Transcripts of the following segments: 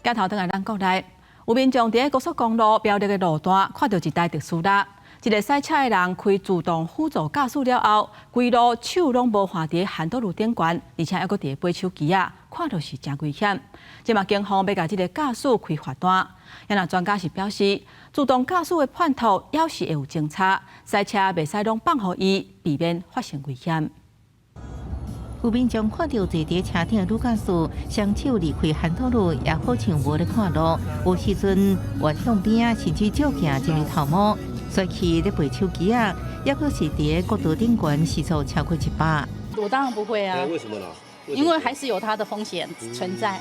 鏡頭轉來咱國內，有民眾佇高速公路苗栗的路段看著一台特斯拉，一个駛車的人開自動輔助駕駛了後，規路手攏無換佇핸道路頂懸，而且猶閣佇咧掰手機仔，看著是誠危險。這馬警方欲共這个駕駛開罰單。若專家是表示，自動駕駛的判讀猶是會有精差，駛車袂使攏放予伊，避免發生危險。有民眾看著坐佇車頂的女駕駛，雙手離開핸道路，也好像無咧看路。有時陣越向邊仔，甚至照鏡進去頭毛，摔去咧掰手機仔，猶閣是佇國道頂懸時速超過100。我當然不會啊。為什麼呢？因為還是有它的風險存在。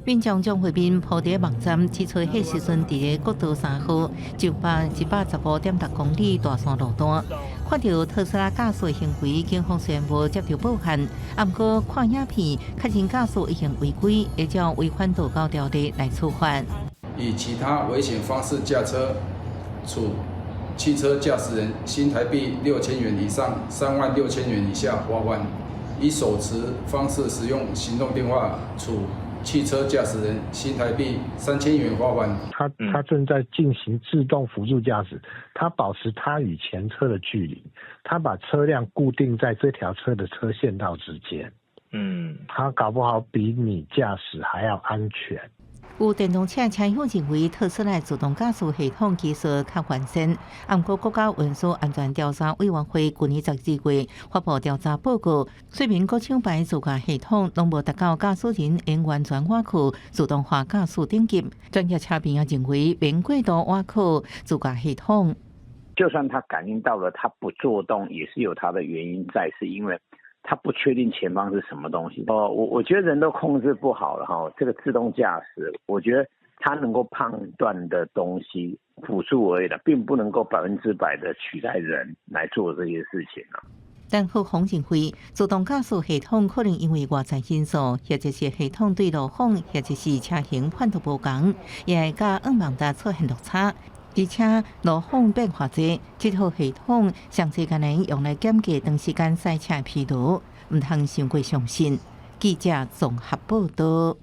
民眾將畫面 po 佇網站，指出彼時陣佇國道3號就北115.6公里大山路段，看著特斯拉駕駛行為，警方雖然無接著報案，毋過看影片確認駕駛已經違規，會照違反道交條例來處罰。以其他危險方式駕車，處汽車駕駛人新台幣6000元以上3萬6千元以下罰款；以手持方式使用行動電話，處汽車駕駛人新台幣3000元罰款。他正在進行自動輔助駕駛，他保持他與前車的距離，他把車輛固定在這條車的車線道之間。他搞不好比你駕駛還要安全。有電動車車友認為特斯拉自動駕駛系統技術較完善，毋過國家運輸安全調查委員會去年12月發布調查報告，說明各廠牌自駕系統攏無達到駕駛人應完全倚靠自動化駕駛等級。專業車評也認為，免過度倚靠自駕系統。就算他感應到了，他不作動，也是有他的原因在，是因為他不確定前方是什麼東西。哦，我覺得人都控制不好了哈。這個自動駕駛，我覺得他能夠判斷的東西輔助而已啦，並不能夠100%的取代人來做這些事情啊。但後方認為，自動駕駛系統可能因為外在因素，或者是系統對路況，或者是車型判讀無仝，也會佮網站出現落差。而且路況變化濟，這套系統上濟可能用來減低長時間駛車疲勞，毋通傷過相信。記者綜合報導。